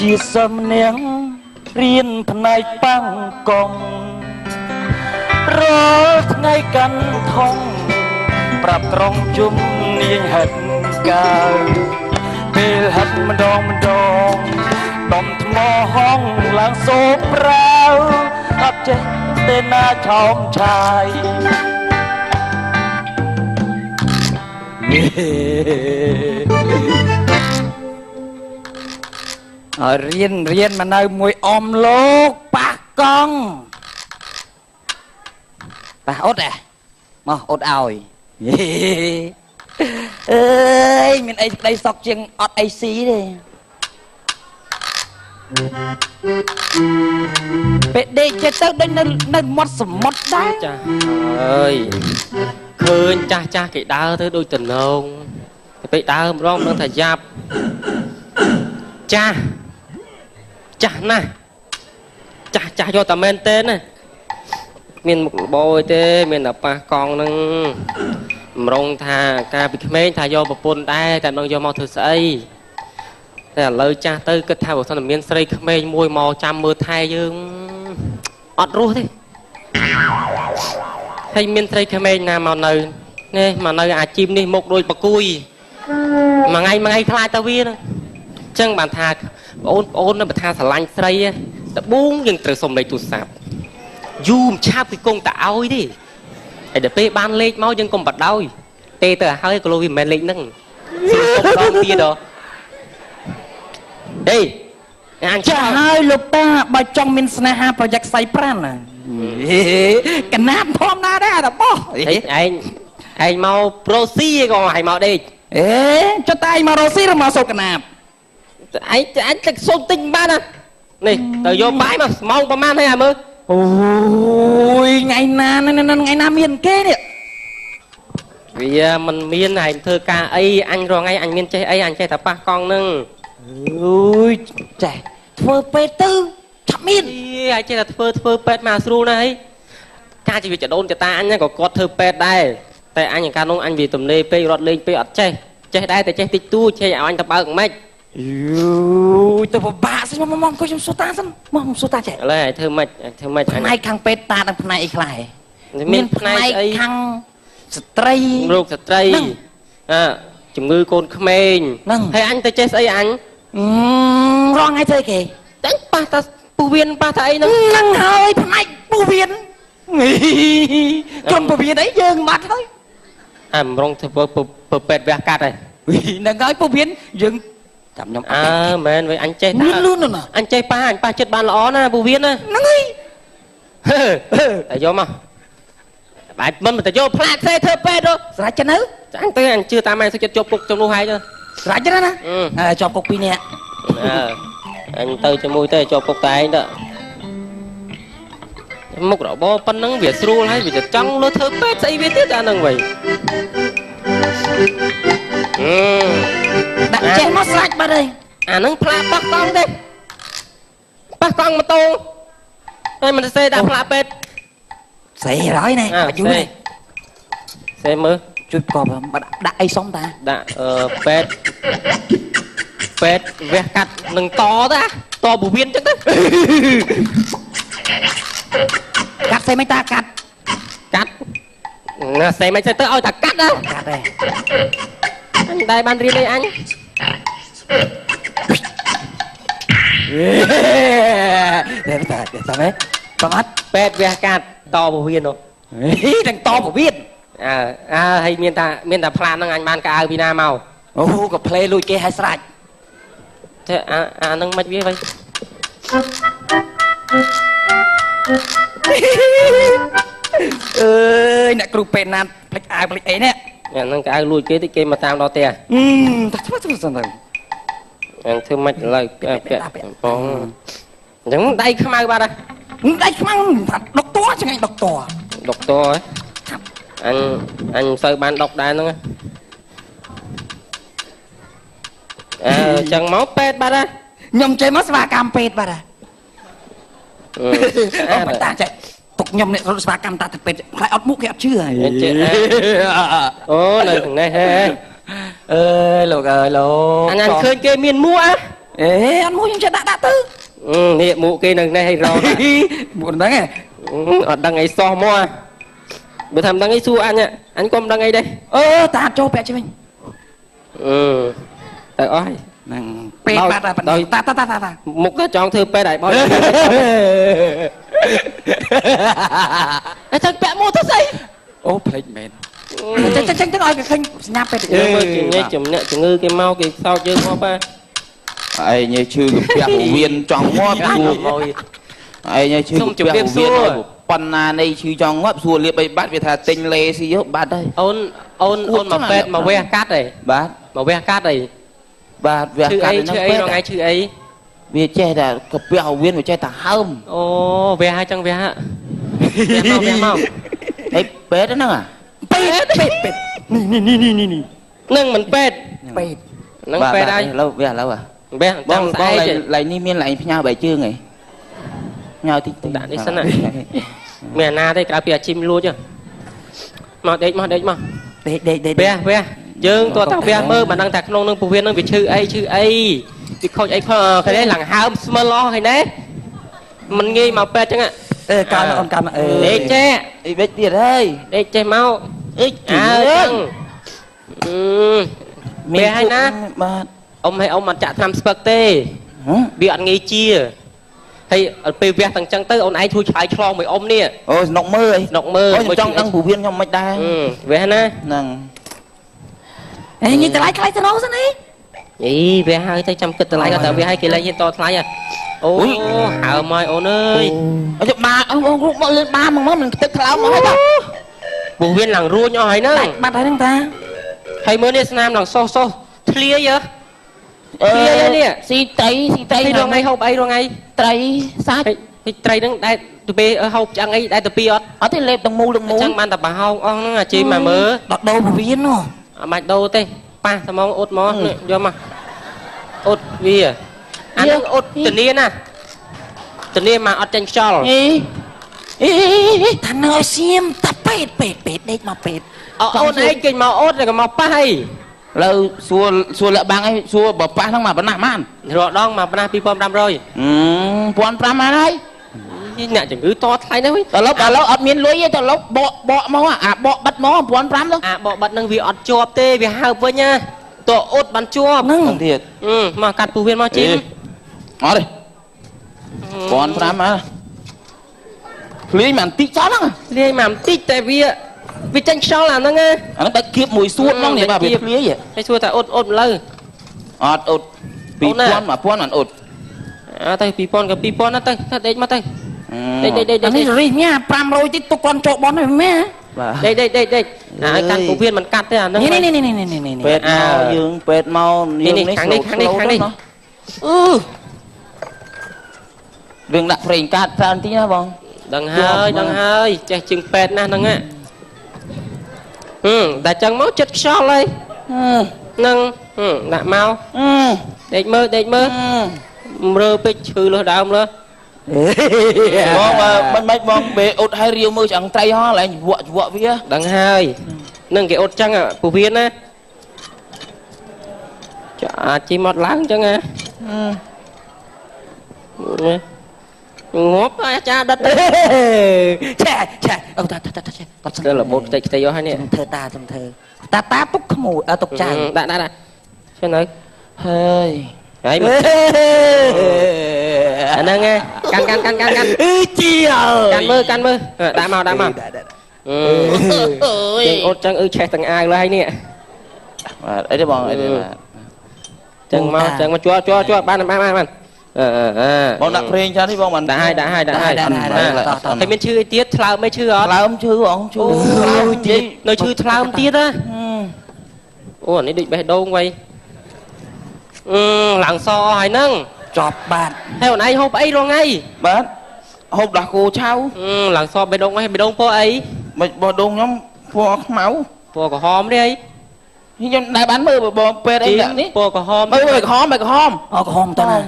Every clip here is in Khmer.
ជាសំនាងរៀនផ្នែកប៉ាំងកងរាល់ថ្ងៃកាន់ថងប្រាប់ត្រង់ជុំនាញហិតកាវពេលហិតម្ដងម្ដងដុំថ្មហងឡើងសូប្រាវអត់ចេះទេណាឆោមឆាយឲ្យរៀនរៀនមកនៅមួយអមលោកប៉ះកង់ប៉ះអត់មកអត់ឲ្យអើយមានអីក្តីសក់ជាងអត់អីស៊ីទេពេលដេកចិត្តទៅដេកនៅមាត់សមុទ្រដែរចាស់អើយឃើញចាស់ចាស់គេដើរទៅដូចតំណងតែពេលដើរម្ដងមិនដឹងថាយ៉ាប់ចាស់ចាស់ណាស់ចាស់ចាស់យកតែមែនទេណាមានមុខរបរទេមានតែប៉ះកង់នឹងម្រងថាការពីក្មេងថាយកប្រពន្ធដែរតែមិនយកមកធ្វើស្អីតែឥឡូវចាស់ទៅគិតថាបើសិនតែមានស្រីក្មេងមួយមកចាំមើលថែយើងអត់រស់ទេហើយមានស្រីក្មេងណាមកនៅនេះមកនៅអាជីពនេះមុខដូចបកួយមួយថ្ងៃមួយថ្ងៃខ្លាចទៅវាហ្នឹងអញ្ចឹងបានថាបងប្អូននៅបើថាស្រឡាញ់ស្រីដបូងយើងត្រូវសុំលេខទូរស័ព្ទយូរមិនឆាប់ពីគង់តឲ្យទេហើយដល់ពេលបានលេខមកយើងកុំបដោយទេទៅឲ្យក៏លោវាមិនមែនលេខហ្នឹងសុំម្ដងទៀតហ៎ហេអញចាស់ហើយលោកតាបើចង់មានស្នេហាប្រយ័ត្នខ្សែប្រានណាកណាត់ធម្មតាដែរអាបោះឯងឯងមកប្រូស៊ីក៏ឯងមកដេកអេចុះតែឯងមករ៉ូស៊ីឬមកសូកណាបឯងអញទឹកសូមទិញបានណានេះទៅយកបាយមកម៉ោងប្រហែលហើយអាមើលអូយថ្ងៃណាថ្ងៃណាមានគេនេះវាមិនមានឯងធ្វើការអីអញរងថ្ងៃអញមានចេះអីអញចេះតែប៉ះកង់នឹងអូយចេះធ្វើពេទ្យទៅឆាប់មានអីចេះតែធ្វើពេទ្យមកស្រួលណាស់ហីការជីវិតចដូនចតាអញក៏គាត់ធ្វើពេទ្យដែរតែអញកាលនោះអញវាទំនេរពេករត់លេងពេកអត់ចេះចេះដែរតែចេះតិចតួចចេះឲ្យអញទៅបើកមិនយូយទៅពិបាកសិនមកមកខ្ញុំសួរតាសិនមកខ្ញុំសួរតាចេះឥឡូវឲ្យធ្វើម៉េចធ្វើម៉េចផ្នែកខាងពេទ្យតានិងផ្នែកអីខ្លះមានផ្នែកខាងស្ត្រីរោគស្ត្រីអើជំងឺកូនក្មេងហើយអញទៅចេះស្អីអញរងថ្ងៃធ្វើគេតែប៉ះតាពូវៀនប៉ះតាអីហ្នឹងហ្នឹងហើយផ្នែកពូវៀនជនពូវៀនអីយើងបាត់ហើយអាម្រងធ្វើពេទ្យវះកាត់ហើយហ្នឹងហើយពូវៀនយើងចាំខ្ញុំអើមែនវិញអញចេះតាលឿនណាអញចេះប៉ះអញប៉ះចិត្តបានល្អណាពូវៀនណាហ្នឹងហើយតែយកមកបែបមិនទៅយកផ្លាកសេធ្វើពេទ្យទៅស្រេចចិត្តនៅអញទៅអញជឿតាមឯងសុខចិត្តជាប់គុកចំនួនហើយទៅស្រេចចិត្តណាជាប់គុក2នាក់អើអញទៅជាមួយទៅជាប់គុកតែឯងទៅមុខរបរប៉ុណ្ណឹងវាស្រួលហើយវាចង់លើធ្វើពេទ្យស្អីវាទៀតអាហ្នឹងវិញដាក់ចេះមកស្រេចបាត់ហើយអាហ្នឹងផ្លាប៉ះកង់ទេប៉ះកង់ម៉ូតូហើយមិនសេដាក់ផ្លាពេទ្យសេហើយណែយូរនេះសេមើលជួយប្រកបដាក់អីសុំតាដាក់ពេទ្យពេទ្យវះកាត់នឹងតតាតពវៀនចឹងទៅកាត់សេមិនតាកាត់កាត់ណាសេមិនសេទៅឲ្យតាកាត់ណាកាត់ទេអញដែរបានរៀនអីអញតែតែតែមែនប្រមាត់ពេទ្យវះកាត់តពវៀននោះហីទាំងតពវៀនអើអើហើយមានតែផ្លានហ្នឹងអញបានកៅអៅពីណាមកអូក៏ផ្លេលួចគេឲ្យស្រេចទេអាអាហ្នឹងមិនវាវិញអើយអ្នកគ្រូពេទ្យណាផ្លេចអាវផ្លេចអីនេះអាហ្នឹងកៅអៅលួចគេតិចគេមកតាមដល់ផ្ទះតែធ្វើធ្វើសិនទៅអញធ្វើម៉េចឥឡូវពាក់បងអញ្ចឹងដៃខ្មៅបាត់ហ៎ដៃខ្មៅថាដុកតរឆ្ងាញ់ដុកតរដុកតរអញអញមិនសូវបានដុកដែរហ្នឹងអើអញ្ចឹងមកពេទ្យបាត់ហ៎ខ្ញុំចេះមកស្វាកម្មពេទ្យបាត់ហ៎អូបាតាចេះទុកខ្ញុំនេះរត់ស្វាកម្មតាទៅពេទ្យខ្លាចអត់មុខគេអត់ជឿហើយអូនៅខាងនេះហេអើយលោកអើយលោកអញឃើញគេមានមួក អេអត់មួយខ្ញុំចេះដាក់ដាក់ទៅ នេះមួកគេនៅនេះឲ្យរក មួកហ្នឹងឯង អត់ដឹងអីសោះមកបើថាមិនដឹងអីសួរអញអញក៏មិនដឹងអីដែរ អឺតាចូលពាក់ជិះវិញ អឺទៅអស់ហើយ ហ្នឹងពេទ្យបាត់ហើយតាតាតាតា មុខក៏ចង់ធ្វើពេទ្យហើយបងអេចឹងពាក់មួកទៅស្អី អូភ្លេចមែនចឹងចឹងទៅឲ្យគេឃើញសញ្ញាពេទ្យ មើលគេញែកចំណែកជំងឺគេមកគេសោកយើងមកប៉ា ឯងឈឺកាពះវៀនចង់ងាប់សួរឯងឈឺកាពះវៀនប៉ុណ្ណានៃឈឺចង់ងាប់សួរលៀបអីបាត់វាថាទិញលេស៊ីបាត់ហើយ អូនអូនអូនមកពេទ្យមកវះកាត់ហី បាទ មកវះកាត់ហី បាទវះកាត់ ឈឺអីរងថ្ងៃឈឺអី វាចេះតែកាពះវៀនវាចេះតែហើម អូវះហើយចឹងវះមកវះមក អីពេទ្យហ្នឹង ពេទ្យពេទ្យពេទ្យនេះនេះនេះនេះ នឹងមិនពេទ្យ ពេទ្យ នឹងពេទ្យហើយ ឥឡូវវះឥឡូវ វះ បងបងឡៃនេះមានឡៃផ្ញើបែកជើងហីផ្ញើតិចតិច ដាក់នេះសិនណាមានអាណាទេក្រៅពីអាជីមលួចមកដេកមកដេកមក ដេកដេកដេក វះវះយើងតើតើវះមើលមិនដឹងថាក្នុងនឹងពោះវៀននឹងវាឈឺអីឈឺអីវាខូចអីខុសឃើញទេឡើងហើមស្មិលអស់ឃើញទេមិនងាយមកពេទ្យចឹង អេកើអូនកើអេ ដេកចេះ អីបិចទៀតហើយ ដេកចេះមក អី អើចឹងមានហើយណា បាទ អ៊ំឲ្យអ៊ំអត់ចាក់ថ្នាំស្ពឹកទេវាអត់ងាយជាហើយពេលវះទាំងចឹងទៅអូនឯងជួយឆ្លើយឆ្លងមួយអ៊ំនេះ អូស្នុកមើលអី ស្នុកមើល ចង់ដឹងពូវៀនខ្ញុំមិនដែរ វះណា ហ្នឹង អេញតម្លៃថ្លៃទៅនោះសិនអី អីវះហើយទៅចាំគិតតម្លៃក៏តែវះហើយគេលែងហ៊ានតថ្លៃហ៎អូហើមហើយអូនអើយ អត់បាអូនរូបមកលឿនបាមកមិនទឹកថ្លើមមកហើយតា ពូវៀនឡើងរួញអស់ហើយហ្នឹង បាត់ហើយហ្នឹងតា ហើយមើលនេះស្នាមឡើងសុសសុសធ្លាយហ៎ធ្លាយនេះ ស៊ីត្រីស៊ីត្រី រងថ្ងៃហូបអីរងថ្ងៃ ត្រីសាច់ ត្រីហ្នឹងដែរទៅពេលហូបឆ្អឹងអីដែរទៅពីអត់ អត់ទេលេបទាំងមូលទាំងមូល អញ្ចឹងបានតែប្រហោងអស់ហ្នឹងអាជីមកមើល ដល់ដូរពវៀននោះ អត់បាច់ដូរទេប៉ះត្មងអ៊ុតមកយកមកអ៊ុតវាអាហ្នឹងអ៊ុតធានាណាធានាមកអត់ចេញខ្យល់ អីអី ថានៅឲ្យសៀមតាពេទ្យពេទ្យពេទ្យដេកមកពេទ្យ អូនឯងគេមកអ៊ុតក៏មកប៉ះអី លើសួរសួរលាក់បាំងអីសួរបើប៉ះហ្នឹងមកប៉ុណ្ណាបាន រកដងមកប៉ុណ្ណា 2500 1500បានហើយ អ្នកជំងឺតថ្លៃហ្នឹងវិញ តឡប់ឥឡូវអត់មានលុយទេតឡប់បកបកមកអាបកបិទមក1500ទៅ អាបកបិទហ្នឹងវាអត់ជាប់ទេវាហើបវិញណាតអ៊ុតបានជាប់ ហ្នឹង ទៀត មកកាត់ពោះវៀនមកជី អត់ទេ1500អាភ្លាយមកបន្តិចចោលហ្នឹង ភ្លាយមកបន្តិចតែវាវាចេញខ្យល់អាហ្នឹងណា អាហ្នឹងដាច់គៀបមួយសួតហ្មងនេះបាទវាភ្លាយ ហើយសួរតែអ៊ុតអ៊ុតម្លូវ អត់អ៊ុត2000 1000បានអ៊ុត អើទៅ2000ក៏2000ណាទៅដេកមកទៅដេកដេកដេក នេះរិះញ៉ា500តិចទុកគាត់ចូលបនហើយម៉ែ ដេកដេកដេកដេកអាកាន់ពោះវៀនមិនកាត់ទេអាហ្នឹង នេះនេះនេះនេះនេះនេះ ពេទ្យមកយើងពេទ្យមកយើងនេះខាងនេះខាងនេះខាងនេះ អឺរឿងដាក់ប្រេងកាតច្រើនតិចណាបង ដឹងហើយដឹងហើយចេះជាងពេទ្យណាស់ហ្នឹងហ៎តែចឹងមកចិត្តខ្យល់ហើយនឹងដាក់មកដេកមើលដេកមើលរើពេកឈឺលើសដើមលើ បងមិនមិនបងពេលអ៊ុតហើយរាវមើលឆ្អឹងត្រីហោះឡើងវក់វក់វា ដឹងហើយនឹងគេអ៊ុតចឹងពោះវៀនណាចាអាចជីមកឡើងចឹងហ៎ងាប់អាចារ្យដិត ឆែឆែអូតាតាតាឆែគាត់ស្ទើរបូតខ្ទេចខ្ទេចអស់ហើយនេះ ធ្វើតាខ្ញុំធ្វើតាតាទុកក្មួយទុកចៅ ដាក់ដាក់ដាក់ចេះនៅ ហើយ ហើយអាហ្នឹងឯងកាន់កាន់កាន់កាន់កាន់ អឺជា កាន់មើលកាន់មើលដាក់មកដាក់មកអឺអ៊ុតចឹងអឺឆេះទាំងអាវឡើយនេះ បាទអីទេបងអីទេបាទ ចឹងមកចឹងមកជួជួជួបានបានបានអឺអឺ បងដាក់ប្រេងច្រើននេះបងបាន ដាក់ហើយដាក់ហើយដាក់ហើយហើយមានឈឺអីទៀតថ្លើមមិនឈឺអត់ ថ្លើមឈឺបងឈឺ ទៀតនៅឈឺថ្លើមទៀតណាអូអានេះដូចបេះដូងវៃអឺឡើងសអស់ហើយហ្នឹង ចប់បាទ ហើយអូនឯងហូបអីរាល់ថ្ងៃ បាទហូបដោះគោឆៅ ឡើងសបេះដូងអីបេះដូងពណ៌អី មិនបេះដូងខ្ញុំពណ៌ខ្មៅ ពណ៌ក្រហមនេះអី ខ្ញុំដែលបានមើលបងពេទ្យអីនេះ ពណ៌ក្រហម មើលក្រហមក្រហម អូក្រហមតើណា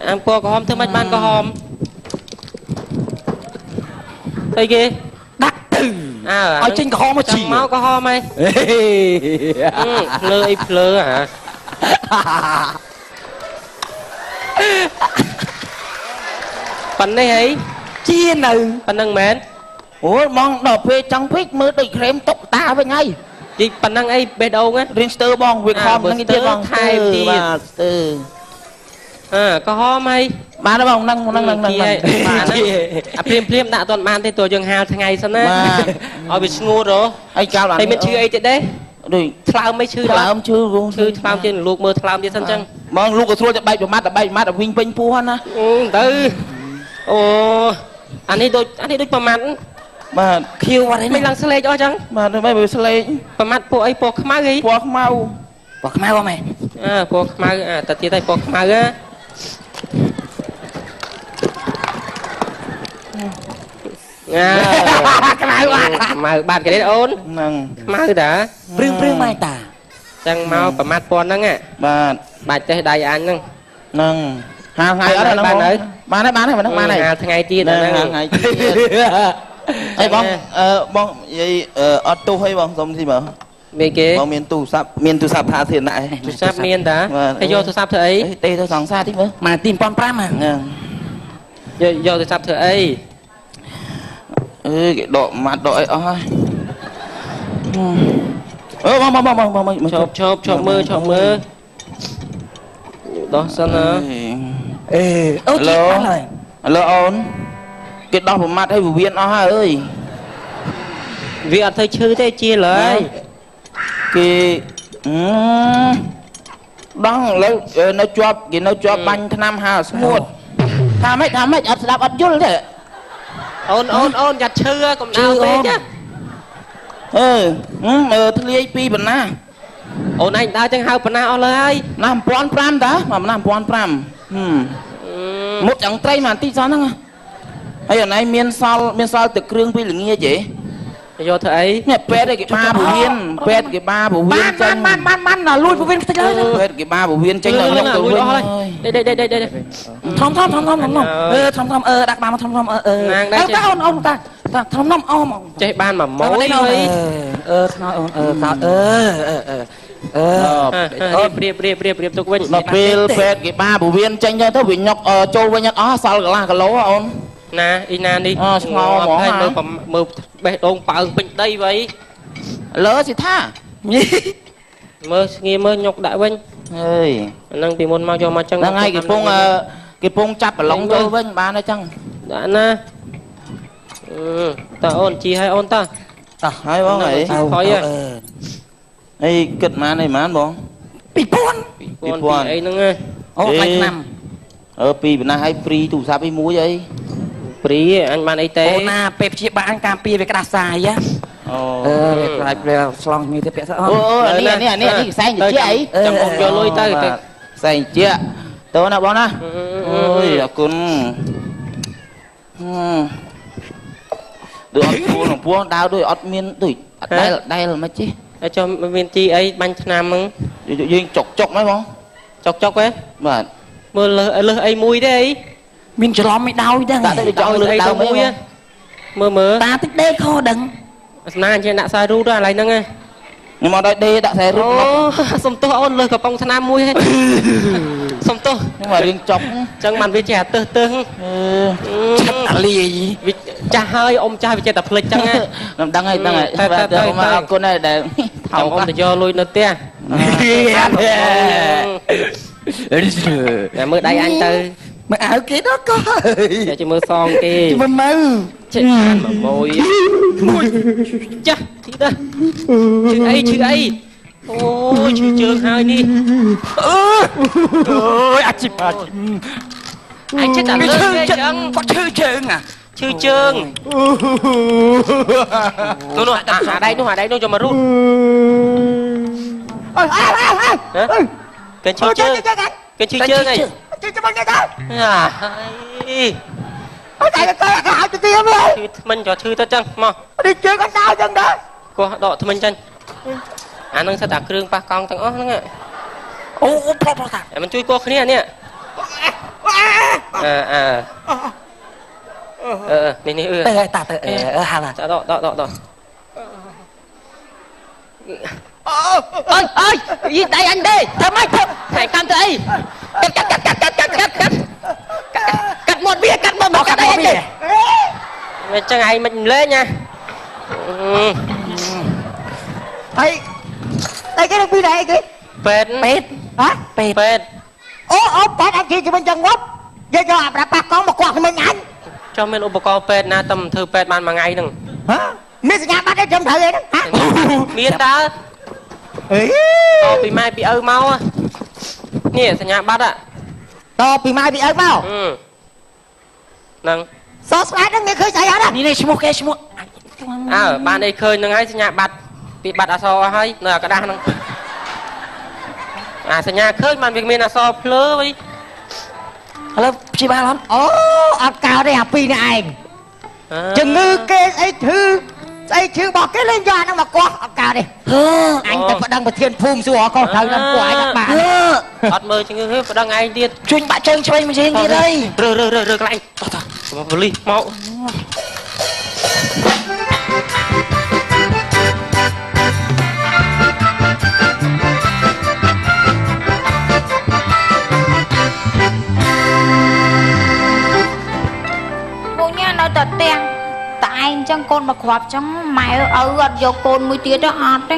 អាមពណ៌ក្រហមធ្វើមិនបានក្រហមអីគេ ដាក់ទៅ អើ ឲ្យចេញក្រហមមកជី មកក្រហមហីភ្លើអីភ្លើហ่า ប៉ុណ្នេះអី ជានៅ ប៉ុណ្ណឹងមែន អូយបងដល់ពេលចង់ពេកមើលដូចក្រែមតុកតាវិញហើយ ជីប៉ុណ្ណឹងអីបេះដូងណា រៀងស្ទើបងវាខំហ្នឹងទៀតបង ថែមទៀត បាទស្ទើ អើក្រហមអី បានទេបងហ្នឹងហ្នឹងហ្នឹងហ្នឹង បាទអាភ្លាមភ្លាមដាក់អត់បានទេតើយើងហាលថ្ងៃសិនណាឲ្យវាស្ងួតហ៎ អីកាលបាន តែមានឈឺអីទៀតទេ ដូច ថ្លើមអីឈឺ ថ្លើមឈឺ ឈឺថ្លើមជាងលោកមើលថ្លើមទៀតសិនចឹង បងលោកក៏ស្រួលតែបែកប្រមាត់តែបែកប្រមាត់វិញពេញពោះណា ទៅអូអានេះដូចអានេះដូចប្រមាត់ បាទ ខៀវអត់ទេ មិនឡើងស្លេកអស់ចឹង បាទមិនវាស្លេក ប្រមាត់ពួកអីពណ៌ខ្មៅអី ពណ៌ខ្មៅ ពណ៌ខ្មៅអត់មែន អើពណ៌ខ្មៅអាតែទៀតហើយពណ៌ខ្មៅហ៎ ខ្មៅបាត់ ខ្មៅបាត់គេទេអូន ហ្នឹង ខ្មៅតា ព្រឿងព្រឿងម៉ែតា ចឹងមកប្រមាត់ពណ៌ហ្នឹង បាទ បាច់ទេសដៃអញហ្នឹង ហ្នឹងហាលថ្ងៃអត់ហ្នឹង បានហើយ បានហើយបានហើយបានហើយ ហាលថ្ងៃទៀតហ្នឹង ហាលថ្ងៃទៀតអីបងបងនិយាយអត់ទូអីបងសុំស៊ីមើល មានគេ បងមានទូរស័ព្ទមានទូរស័ព្ទថាធានណា ទូរស័ព្ទមានតាហើយយកទូរស័ព្ទធ្វើអី ទេទៅសង្សារតិចមើល មកទី15 ហ្នឹង យកទូរស័ព្ទធ្វើអី អើគេដកម៉ាត់ដកអីអស់ហើយអឺបងបងបងបង ឈប់ឈប់ឈប់មើលឈប់មើលដោះសិនណា អេអូជីបានហើយ ឥឡូវអូនគេដោះប្រមាត់ឲ្យវៀនអស់ហើយអើយ វាអត់ធ្វើឈឺទេជាឡើយ គេដោះឥឡូវនៅជាប់គេនៅជាប់បាញ់ថ្នាំហាលស្ងួតថាម៉េចថាម៉េចអត់ស្ដាប់អត់យល់ទេ អូនអូនអូនយ៉ាត់ឈឺកុំដៅពេកណា អឺមើលធ្លាយពីបណ្ណា អូនឯងដើរចឹងហៅបណ្ណាអស់លើហើយ ណា1500តាមកណា1500ហឹមមុតចង្ត្រីមកបន្តិចសោះហ្នឹងហើយអូនឯងមានសល់មានសល់ទឹកគ្រឿងពីល្ងាចទេ យកធ្វើអី នេះពេទ្យគេបាពវៀនពេទ្យគេបាពវៀនចេញ បានបានបានដល់លួចពវៀនខ្ទេចហើយ ពេទ្យគេបាពវៀនចេញដល់ខ្ញុំទៅវិញ ដេដេដេដេ ធំធំធំធំធំអឺធំធំអឺដាក់បានមកធំធំអឺអឺតាអូនអូនតាតាធំធំអម ចេះបានមួយម៉ូយ អឺខ្នើអូនអឺតើអឺអឺអឺ អឺព្រៀបព្រៀបព្រៀបព្រៀបទុកវិញ ដល់ពេលពេទ្យគេបាពវៀនចេញទៅវាញុកចូលវិញអត់អស់សល់កន្លះគីឡូអូន ណាអ៊ីណានេះ ឆ្ងល់ហ្មង ហើយមើលមើលបេះដូងប៉ើងពេញដីវៃ លើសិថា មើលស្ងៀមមើលញុកដាក់វិញ អើយ អាហ្នឹងពីមុនមកយកមកចឹង ហ្នឹងហើយគេពងគេពងចាប់ប្រឡងចូលវិញបានហើយចឹង ដាក់ណាតើអូនជីឲ្យអូនតើ តោះហើយបងអីអីគិតម៉ានអីម៉ានបង 2000 2000អីហ្នឹង អូថ្លៃឆ្នាំ អឺពីបណ្ណាឲ្យព្រីទូរស័ព្ទអីមួយអី ព្រីអញបានអីទេ អូនណាពេលព្យាបាលអញការពារវាក្តាសាយ អូ អឺវាខ្លាចវាឆ្លងគ្នាទៅពាក់អូ អូនេះនេះនេះនេះខ្សែជាអី ចាំអូនយកលុយទៅ ខ្សែជាទៅណាបងណាអូយអរគុណដូចអត់ពួនពោះដើរដូចអត់មានដូចអត់ដែលដែលមិនទេ ហើយចុះមានជីអីបាញ់ថ្នាំហ្នឹង យើងចុកចុកហ្មងបង ចុកចុកហ៎ បាទ មើលលើសអីមួយទេអី មានច្រឡំមិនដោយដែរ តែដូចចង់លើដើម មួយមើលមើល តាតិចដេខដឹង ស្នាអញ្ចឹងដាក់ខ្សែរូតដល់កន្លែងហ្នឹង ខ្ញុំមកដល់ដេដាក់ខ្សែរូត អូសុំទោសអូនលើសកំប៉ុងថ្នាំមួយហ្នឹងសុំទោស ខ្ញុំមករៀងចុក អញ្ចឹងបានវាចេះអាទើសទើស ឆាត់អាលាយ វាចាស់ហើយអ៊ំចាស់វាចេះតែភ្លេចចឹងណា ខ្ញុំដឹងហើយដឹងហើយតែមកអរគុណហើយដែល ថោកអូនទៅយកលុយនៅផ្ទះ តែមើលដៃអញទៅ មើលអាវគេដល់កោ តែជមើលសងគេ ជមើលមើល ចេះបានមួយមួយចាស់ទីដល់ឈឺអីឈឺអីអូឈឺជើងហើយនេះ អើយអាជីបអាជីប អញចិត្តតែលើគេចឹង គាត់ឈឺជើងអា ឈឺជើងនោះនោះអាដៃនោះអាដៃនោះយកមករូត អើអើអើ គេឈឺជើងគេឈឺជើងអី ជើងចាំគេទៅ អា អូតែទៅហៅទៅទៀតមើល ឈឺថ្មិញក៏ឈឺទៅចឹងមក នេះជើងក៏ដៅចឹងដែរ កោះដកថ្មិញចឹងអានឹងសិតតែគ្រឿងប៉ះកង់ទាំងអស់ហ្នឹង អូអូប្រុសប្រុសតា មិនជួយកោះគ្នានេះអើអើអឺនេះនេះអឺ ទៅតាទៅអឺហាឡា ដកដកដកដក អើយអើយយីដៃអញទេធ្វើម៉េចធ្វើតែកាន់ទៅអីកាត់កាត់កាត់កាត់ កាត់កាត់កាត់កាត់កាត់មាត់វាកាត់មាត់មកកាត់អីទេមិនចឹងឯងមិនលេងណា ហើយអីគេពីណាអីគេពេទ្យពេទ្យហ៎ពេទ្យពេទ្យអូអូពេទ្យអញជិះជាមួយចឹងងាប់យកយកអាប្រាប់ប៉ះកង់មកគាស់ជាមួយអញ ចុះមានឧបករណ៍ពេទ្យណាតែមិនធ្វើពេទ្យបានមួយថ្ងៃហ្នឹង ហ៎មានសញ្ញាបត្រអីត្រឹមត្រូវអីហ្នឹងហ៎ មានតើ អី តពីម៉ែពីឪមកនេះសញ្ញាបត្រ តពីម៉ែពីឪមក ហ្នឹង សស្អាតហ្នឹងមានឃើញស្អីអត់ នេះឈ្មោះគេឈ្មោះ អើបានអីឃើញហ្នឹងហើយសញ្ញាបត្រពីបាត់អសរហើយនៅអាក្តាស់ហ្នឹងអាសញ្ញាឃើញបានវាមានអសរភ្លើវិញ ឥឡូវព្យាបាលអត់ អូអត់កោទេអាពីរនេះឯងជំងឺគេស្អីធឺស្អីឈឺរបស់គេលេងយកអាហ្នឹងមកកោះអត់កោទេអញទៅប្តឹងប្រធានភូមិសួរអកោះត្រូវដល់ពួកឯងអត់បាន អត់មើលជំងឺទេប្តឹងឯងទៀត ជួញបាក់ជើងឆ្វេងមួយជើងទៀតហើយ រើរើរើរើកន្លែងតោះតោះប៉ូលីសមក នៅតែផ្ទះតែឯងចឹងកូនមកគ្រាប់ចឹងម៉ែឪអត់យកកូនមួយទៀតទេអត់ទេ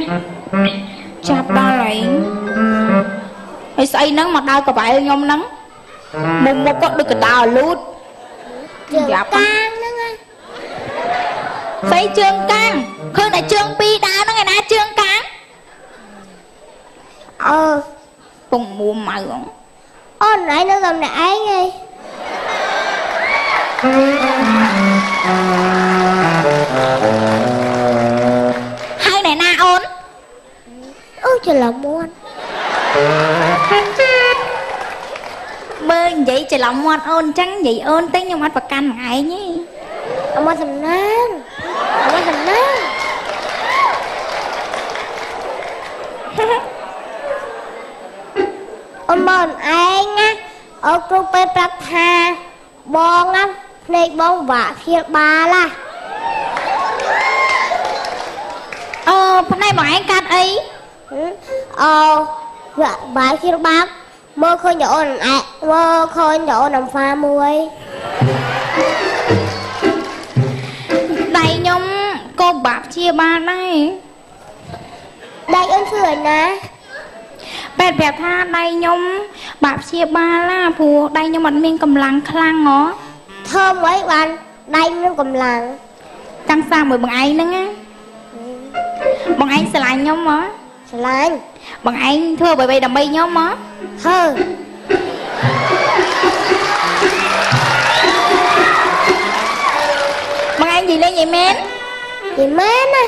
ចាប់ដល់ឯងហើយស្អីហ្នឹងមកដើរកបែលខ្ញុំហ្នឹងមុខមុខក៏ដូចកដោលូត យ៉ាប់កាងហ្នឹង ស្អីជើងកាងឃើញតែជើងពីរដើរហ្នឹងឯណាជើងកាង អឺពងមួម៉ៅ អូនឯងនៅតែម្នាក់ឯងឯង ហើយណែណាអូន អូច្រឡំមាត់ មើលនិយាយច្រឡំមាត់អូនអញ្ចឹងនិយាយអូនទៅខ្ញុំអត់ប្រកាន់មួយឯងទេ អមសំណាងអមសំណាងអូនមកឯងណាអូគ្រូពេលប្រាប់ថាបងណាភ្នែកបងបាក់ធៀបបាលណា អឺភ្នែកបងឯងកាត់អី អូបាក់ធៀបបាលមើលឃើញតែអូនឯងមើលឃើញតែអូនអំហ្វាមួយ ដៃខ្ញុំក៏បាក់ជាបាលដែរ ដៃអូនធ្វើឯណា ពេទ្យប្រាប់ថាដៃខ្ញុំបាក់ព្យាបាលណាព្រោះដៃខ្ញុំអត់មានកម្លាំងខ្លាំងហ៎ ធ្វើម៉េចបានដៃមានកម្លាំង តាំងសាមួយបងឯងហ្នឹងណាបងឯងស្រឡាញ់ខ្ញុំហ៎ ស្រឡាញ់ បងឯងធ្វើអ្វីៗដើម្បីខ្ញុំហ៎ ធ្វើ បងឯងនិយាយលេងអីមែន និយាយមែនណា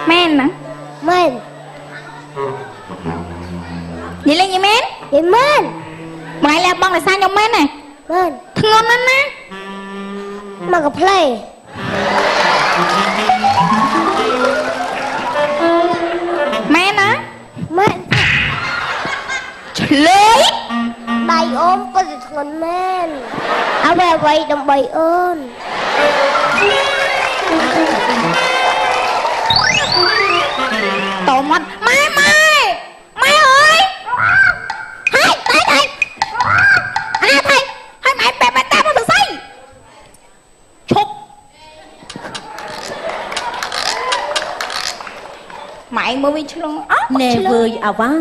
មែនណា មែន និយាយលេងអីមែន និយាយមែន បងឯងលះបង់ដោយសារខ្ញុំមែនណា មែន ធ្ងន់ណាស់ណា មកកាផ្លេ មែនណា មែន ឆ្លើយ ដៃអូនពិតជាធ្ងន់មែនអ្វីអ្វីដើម្បីអូន តមកម៉ែម៉ែម៉ែអើយហើយតែតែអាថៃហើយម៉ែបែបបែបតាមមកសរសៃឈប់ម៉ែមើលវិញឆ្លងអត់ ណែវើយអាវ៉ា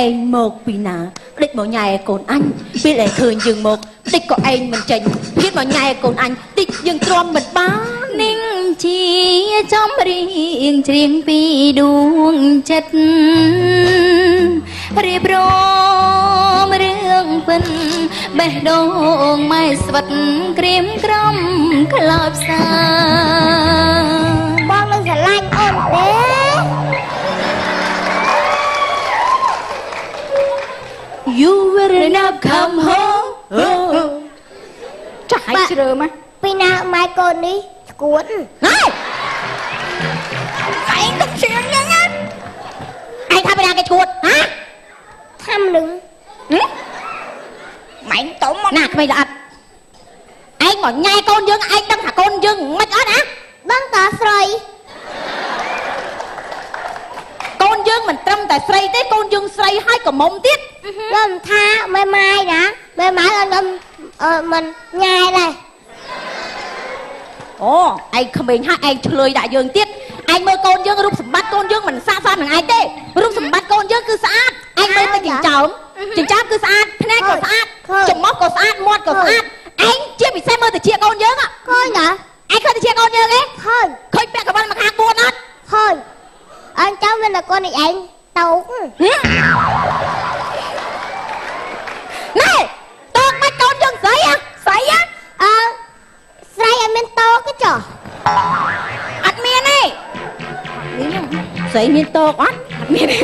ឯងមកពីណាដេចមកញ៉ែកូនអញពេលឯងឃើញយើងមកដេចក៏ឯងមិនចេញទៀតមកញ៉ែកូនអញតិចយើងទ្រាំមិនបាន នឹងជាចំរៀងច្រៀងពីដួងចិត្តរៀបរាប់រឿងពិនបេះដូងម៉ែស្វិតក្រៀមក្រំខ្លោចផ្សា បងនឹងស្រឡាញ់អូនទេ You will not come home ចាស់ឲ្យជ្រើម ពីណាម៉ែកូននេះស្គួត ហេឯងកុំជឿងហ្នឹងណាឯងថាពីណាគេឈួតហ៎ ថាំនឹង ម៉ែតុំមក ណាក្មេងល្អិតឯងមកញ៉ែកូនយើងឯងដឹងថាកូនយើងមិនអត់ណា ដឹងតាស្រី កូនយើងមិនត្រឹមតែស្រីទេកូនយើងស្រីហើយក៏មុំទៀត ខ្ញុំថាមេម៉ាយណាមេម៉ាយខ្ញុំមិនញ៉ែដែរអូឯងក្មេងហើយឯងឆ្លើយដាក់យើងទៀតឯងមើលកូនយើងរូបសម្បត្តិកូនយើងមិនស័ក្តិសមនឹងឯងទេរូបសម្បត្តិកូនយើងគឺស្អាតឯងមើលទៅចិញ្ចើមចិញ្ចើមគឺស្អាតភ្នែកក៏ស្អាតច្រមុះក៏ស្អាតមាត់ក៏ស្អាតឯងជាពិសេសមើលទៅជាកូនយើងឃើញហ៎ឯងឃើញទៅជាកូនយើងទេឃើញឃើញពាក់កវ៉ាន់មកខាង4អត់ឃើញអញចាំមានតែកូននេះឯងតោកណែតោកមិនកូនយើងស្រីហ៎ស្រីហ៎អើស្រីអត់មានតោកទេចុះអត់មានទេស្រីមានតោកអត់អត់មានទេ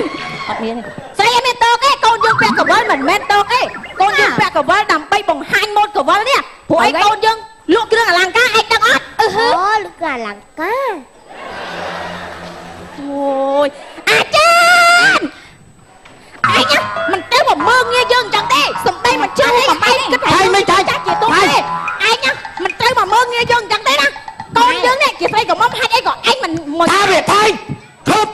អត់មានទេស្រីអត់មានតោកទេកូនយើងពាក់កវលមិនមែនតោកទេកូនយើងពាក់កវលដើម្បីបង្ហាញម៉ូដកវលនេះព្រោះឯងកូនយើងលក់គ្រឿងអលង្ការឯងដឹងអត់អឺហឺអូលក់គ្រឿងអលង្ការអូយអាចារ្យឯងមិនទៅមកមើងងាយយើងអញ្ចឹងទេសំដីមិនជឿទេឯងគិតថាមិនចាច់ជាទូទេឯងមិនទៅមកមើងងាយយើងអញ្ចឹងទេណាកូនយើងនេះជាស្រីក៏មុំហេតុអីក៏ឯងមិនមកថាវាថៃឈប់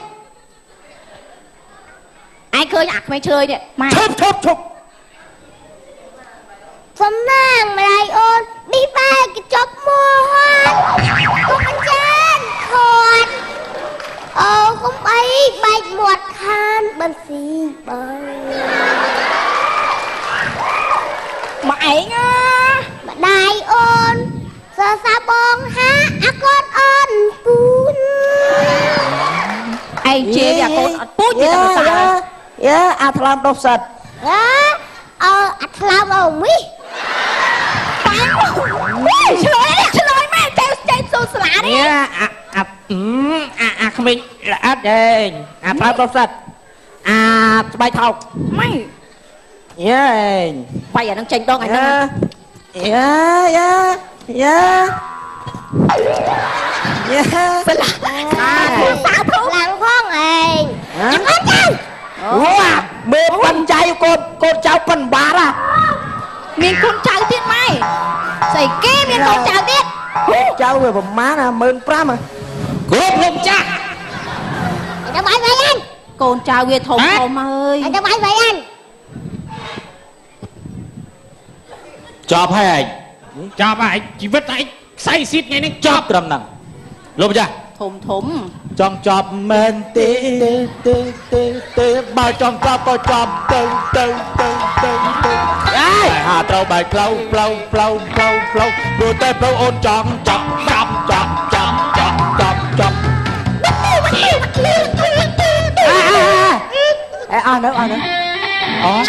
ឯងឃើញអាក្មេងឆ្លើយនេះម៉ែឈប់ឈប់ឈប់សំណាងម្លាយអូនប៊ីបែកញ្ចប់មួនកុំអញ្ចឹងខាត់អូកុំអីបែកមាត់ខានបន្ស៊ីបងមកឯងម្ដាយអូនសរសើរបងហាអាកូនអូនពូនឯងជេរអាកូនអត់ពូជទេតែសរសើរយ៉ាអាថ្លើមដុសសិតអើអាថ្លើមអូមីប៉ាំឆ្លើយឆ្លើយមែនចេះចេះសូស្លានេះអាអាអាអាក្មេងល្អិតឯងអាថ្លើមដុសសិតអាស្បែកថោកម៉ៃយេបាយអានឹងចេញដងអាហ្នឹងយ៉ាយ៉ាយ៉ាយ៉ាស្លាសាធុឡើងផងឯងអត់ចៅ វ៉ាមេប៉ិនចៅកូនកូនចៅប៉ិនបាតមានកូនចៅទៀតម៉ែស្អីគេមានកូនចៅទៀតចៅវាប្រមាណ15000ហ៎គ្រប់លោកចាស់ចាំបាយបាយអញកូនចៅវាធំធំហើយចាំបាយបាយអញចប់ហើយឯងចប់ហើយជីវិតឯងខ្សែស៊ីតថ្ងៃនេះចប់ត្រឹមហ្នឹងលោកម្ចាស់ធំធំចង់ចប់មែនទេទេទេទេបើចង់ចប់ក៏ចប់ទៅទៅទៅទៅទៅអេហាត្រូវបែកផ្លូវផ្លូវផ្លូវផ្លូវផ្លូវព្រោះតែផ្លូវអូនចង់ចប់ចប់ចប់ចប់ចប់ចប់ចប់អេអស់នៅអស់នៅ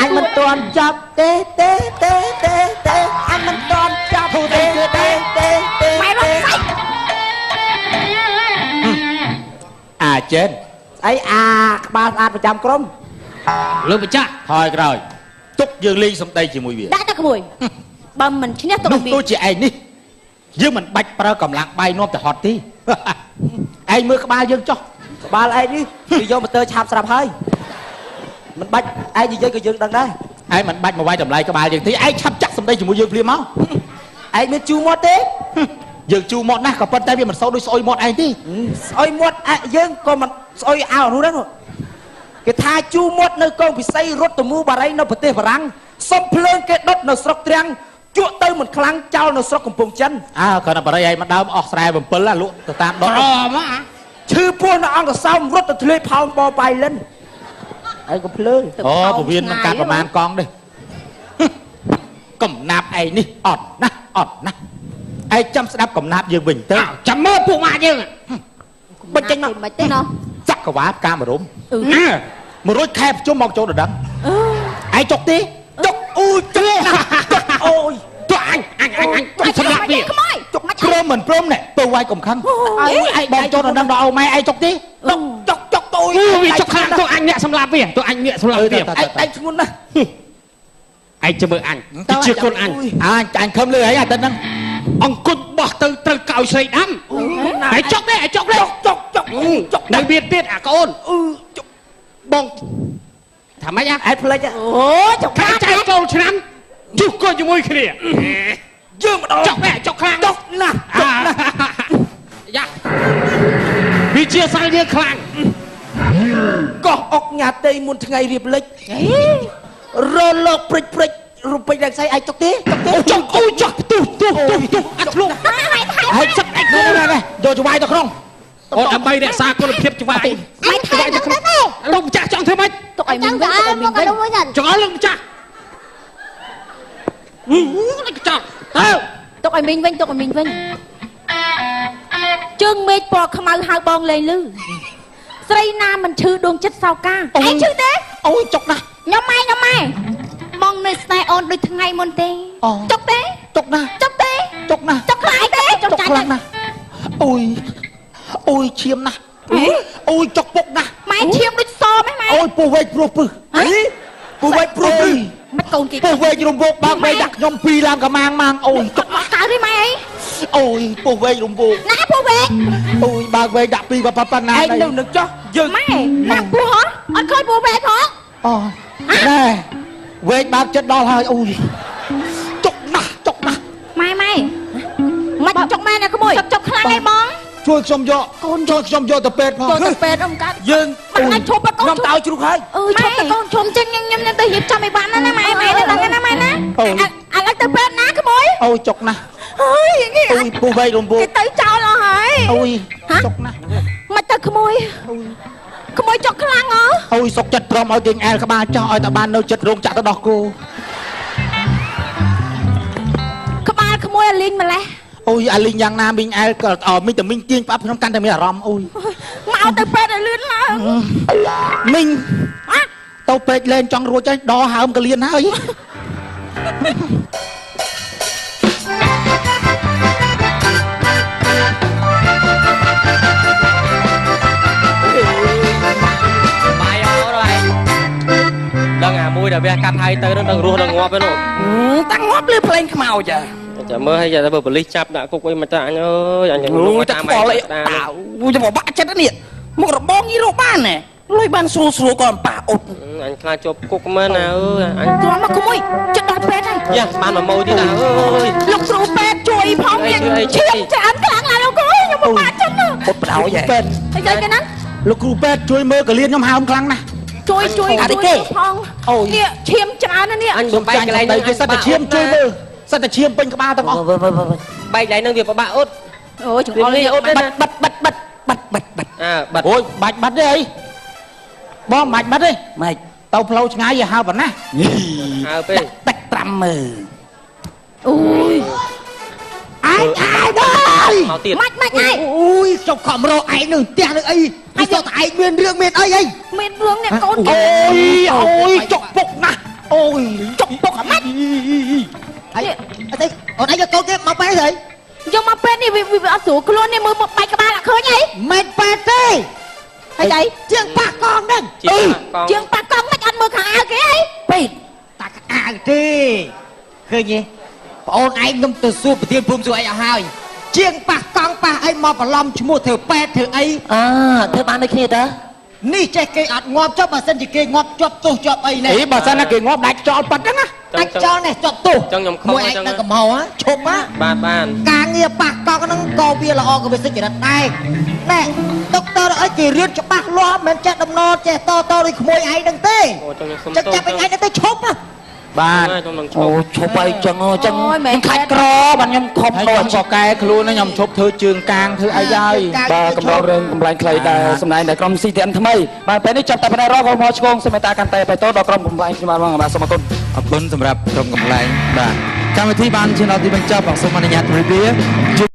អញមិនទាន់ចប់ទេទេទេទេទេអញមិនទាន់ចប់ទេទេទេទេម៉ែរត់សាច់អាចេនស្អីអាក្បាលស្អាតប្រចាំក្រុមលោកម្ចាស់ថយក្រោយទុកយើងលេងសំដីជាមួយវាដាក់តែក្មួយបើមិនឈ្នះទុកនោះទោះជាឯងនេះយើងមិនបាច់ប្រើកម្លាំងបាយនាំទៅហត់ទេឯងមើលក្បាលយើងចុះក្បាលឯងនេះវាយកម៉ូទ័រឆាប់ស្រាប់ហើយមិនបាច់ឯងនិយាយក៏យើងដឹងដែរឯងមិនបាច់មកវាយតម្លៃក្បាលយើងទេឯងឆាប់ចាក់សម្ដីជាមួយយើងភ្លាមមកឯងមានជូរមាត់ទេយើងជូរមាត់ណាស់ក៏ប៉ុន្តែវាមិនសូវដូចស្អុយមាត់ឯងទេស្អុយមាត់យើងក៏មិនស្អុយអោនោះដែរគេថាជូរមាត់នៅកងពិសីរត់តមូបារីនៅប្រទេសបារាំងសុំភ្លើងគេដុតនៅស្រុកទ្រាំងជក់ទៅមិនខ្លាំងចោលនៅស្រុកកំពង់ចិនអើគ្រាន់តែបារីឯងមកដើមអស់ស្រែ7លក់ទៅតាមដុតក្រមកឈឺពោះនៅអង្គសោមរត់ទៅធ្លាយផោមបបៃលិនឯងក៏ភ្លើអូពវៀនមិនកាត់ប្រមាណកង់ទេកំណាប់ឯងនេះអត់ណាស់អត់ណាស់ឯងចាំស្ដាប់កំណាប់យើងវិញទៅចាំមើលពួកម៉ាក់យើងបញ្ចេញមកមិនទេណោះចក្រវាលផ្កាមរុំ100ខែប្រជុំមកចូលដណ្ដឹងឯងចុកទេចុកអូយចុកអូយទោះអញអញអញអញសម្រាប់វាចុកព្រមមិនព្រមណែទៅវាយកុំខឹងឯងបងចូលដណ្ដឹងដល់អូម៉ែឯងចុកទេចុកចុកចុកទៅវាចុកខ្លាំងទោះអញអ្នកសម្លាប់វាទោះអញអ្នកសម្លាប់វាឯងធ្ងន់ណាស់ឯងចាំមើលអញជាកូនអញអញអញខំលើឯងអាទិត្យហ្នឹងអង្គុញបោះទៅត្រូវកោយស្រីដាំឯងចុកទេឯងចុកទេចុកចុកចុកនៅមានទៀតអាកូនបងថាម៉េចឯងផ្លេចអូចុកខាងចែកចូលឆ្នាំជុះកូនជាមួយគ្នាយើងម្ដងចុកទេចុកខ្លាំងចុកណាស់ចុកណាស់យ៉ាវិជាសាលយើងខ្លាំង កោះអុកញ៉ាតេមុនថ្ងៃរៀបលិច រលកព្រិចព្រិចរូបពេញរងស្អីឯងចុកទេចុកទេចុកអូចុកផ្ទុះផ្ទុះផ្ទុះអាត់ធ្លុះហើយសឹកឯងនេះយកចវាយទៅក្នុងអូនដើម្បីរក្សាគុណភាពចវាយចវាយទៅក្នុងលោកម្ចាស់ចង់ធ្វើម៉េចទុកឲ្យមីងវិញទុកឲ្យមីងវិញចង់ឲ្យលោកម្ចាស់នេះចង់ទៅទុកឲ្យមីងវិញទុកឲ្យមីងវិញជើងមេឃពណ៌ខ្មៅហៅបងលេងលឺស្រីណាមិនឈឺដួងចិត្តសោកាឯងឈឺទេអូយចុកណាស់ខ្ញុំម៉ែខ្ញុំម៉ែបងនៅស្នេហ៍អូនដូចថ្ងៃមុនទេចុកទេចុកណាស់ចុកទេចុកណាស់ចុកខ្លាំងទេចុកចាញ់ណាស់អូយអូយឈាមណាស់អូយចុកពុកណាស់ម៉ែឈាមដូចសមែនម៉ែអូយពោះវែកព្រោះពឹសពោះវែកព្រោះពឹសមិនកូនគេពោះវែករំវោកបើកវែកដាក់ខ្ញុំពីរឡើងកាម៉ាងម៉ាងអូយចុកមកកើតទេម៉ែអីអូយពោះវែករំវោកណាពោះវែកអូយបើកវែកដាក់ពីរប៉ុណ្ណាឯងនៅនឹងចុះយើងម៉ែណាពោះហ៎អត់ឃើញពោះវែកហ៎អូណែវែកបើកចិត្តដល់ហើយអូយចុកណាស់ចុកណាស់ម៉ែម៉ែមិនចុកម៉ែណាក្មួយចុកខ្លាំងឯងបងជួយខ្ញុំយកកូនជួយខ្ញុំយកទៅពេទ្យផងយកទៅពេទ្យអ៊ំកើតយើងមិនអាចឈប់កូនខ្ញុំទៅឲ្យជ្រុះហើយអឺឈប់ទៅកូនឈប់ចឹងខ្ញុំខ្ញុំទៅរៀបចំឲ្យបានណាម៉ែម៉ែណាណាម៉ែណាឥឡូវទៅពេទ្យណាក្មួយអូយចុកណាស់អើយអូយពោះវែករំវោកគេទៅចោលអស់ហើយអូយចុកណាស់មិនទៅក្មួយក្មួយចុកខ្លាំងហ៎អូយសុកចិត្តព្រមឲ្យគេអែលក្បាលចោះឲ្យតបាននៅចិត្តរោងចក្រទៅដោះគោក្បាលក្មួយអាលីងម្លេះអូយអាលីងយ៉ាងណាមីងអែលក៏អមីងតែមីងទាញផ្អាប់ខ្ញុំកាន់តែមានអារម្មណ៍អូយមកទៅពេទ្យឲ្យលឿនឡើងមីងទៅពេទ្យលេងចង់រួចហើយដហើមកលៀនហើយបាយអត់ហើយដឹងអាមួយដែលវះកាត់ហើយទៅនឹងរស់នឹងងាប់ឯនោះតាំងងាប់លើផ្លេងខ្មោចចាំមើលឲ្យតែបើប៉ូលីសចាប់ដាក់គុកអីមកតាអញអើយអញតែខ្វល់អីតាអូយតែបាក់ចិត្តនេះមុខរបងយីរកបានណែលុយបានស្រួលស្រួលក៏អំប៉ះអ៊ុតអញខ្លាចជាប់គុកមែនណាអើយអញទ្រាំមកក្មួយចិត្តដល់ពេទ្យហើយយ៉ាបានមកម៉ួយទៀតណាអើយលោកគ្រូពេទ្យជួយផងឈាមច្រើនខ្លាំងណាស់លោកគ្រូខ្ញុំពិបាកចិត្តណាស់អ៊ុតបដ ாய் ពេទ្យហើយគេណាលោកគ្រូពេទ្យជួយមើលកលៀនខ្ញុំហើមខ្លាំងណាស់ជួយជួយជួយផងនេះឈាមច្រើនណាស់នេះអញបំបែកកន្លែងនេះគេសិតតែឈាមជួយមើលសិតតែឈាមពេញក្បាលទាំងអស់បែកកន្លែងហ្នឹងវាពិបាកអ៊ុតអូយចង្អុលនេះអ៊ុតបិទបិទបិទបិទបិទបិទបិទអើបិទអូយបាច់បិទទេអីបងបាច់បិទទេម៉េចទៅផ្លូវឆ្ងាយឲ្យហើប៉ុណ្ណាហើពេកតិច50000អូយឯងឯងហើយមកទៀតម៉េចម៉េចឯងអូយចុកខំរកឯងនៅផ្ទះនឹងអីហើយសោះតែឯងមានរឿងមានអីអីមានរឿងអ្នកកូនអូយអូយចុកពុកណាស់អូយចុកពុកអាម៉េចហើយអត់អូនឯងយកកូនគេមកពេទ្យហើយយកមកពេទ្យនេះវាអត់ស្រួលខ្លួននេះមើលមកបែកក្បាលអត់ឃើញអីមិនពេទ្យទេហើយអីជាងប៉ះកងហ្នឹងជាងប៉ះកងមិនអត់មើលខោអាវគេអីពេទ្យតាខោអាវទេឃើញទេប្អូនឯងខ្ញុំទៅសួរប្រធានភូមិសួរអីអស់ហើយជាងប៉ះកង់ប៉ះអីមកបន្លំឈ្មោះធ្វើពេទ្យធ្វើអីអើធ្វើបានដូចគ្នាតើនេះចេះគេអត់ងាប់ចុះបើសិនជាគេងាប់ជាប់ទោសជាប់អីនេះអីបើសិនណាគេងាប់ដាច់ចោលប៉ាត់ហ្នឹងណាដាច់ចោលនេះជាប់ទោសចឹងខ្ញុំខំមួយឯងដល់កំហុសឈប់ណាបាទបានការងារប៉ះកង់ហ្នឹងក៏វាល្អក៏វាសុចរិតដែរណែដុកទ័រអីគេរៀនច្បាស់លាស់មិនចេះដំណរចេះតតដូចក្មួយឯងហ្នឹងទេចឹងចាប់ឯងហ្នឹងទៅឈប់ណា បាទអូឈប់ហើយចឹងចឹងខ្ញុំខាច់ក្របាទខ្ញុំខំដល់ខ្ញុំក៏កែខ្លួនខ្ញុំឈប់ធ្វើជើងកាងធ្វើអីហើយបាទកម្ររឿងកំ pl ែងខ្លីដែលសម្ដែងដល់ក្រុម CTN ថ្មីបាទពេលនេះចាប់តែផ្នែករកមកឆ្គងសូមមេត្តាកាន់តែបៃតដល់ក្រុមកំ pl ែងខ្ញុំបាទបាទសូមអរគុណអរគុណសម្រាប់ក្រុមកំ pl ែងបាទកម្មវិធីបានឈានដល់ទីបញ្ចប់សូមអនុញ្ញាតជម្រាបលា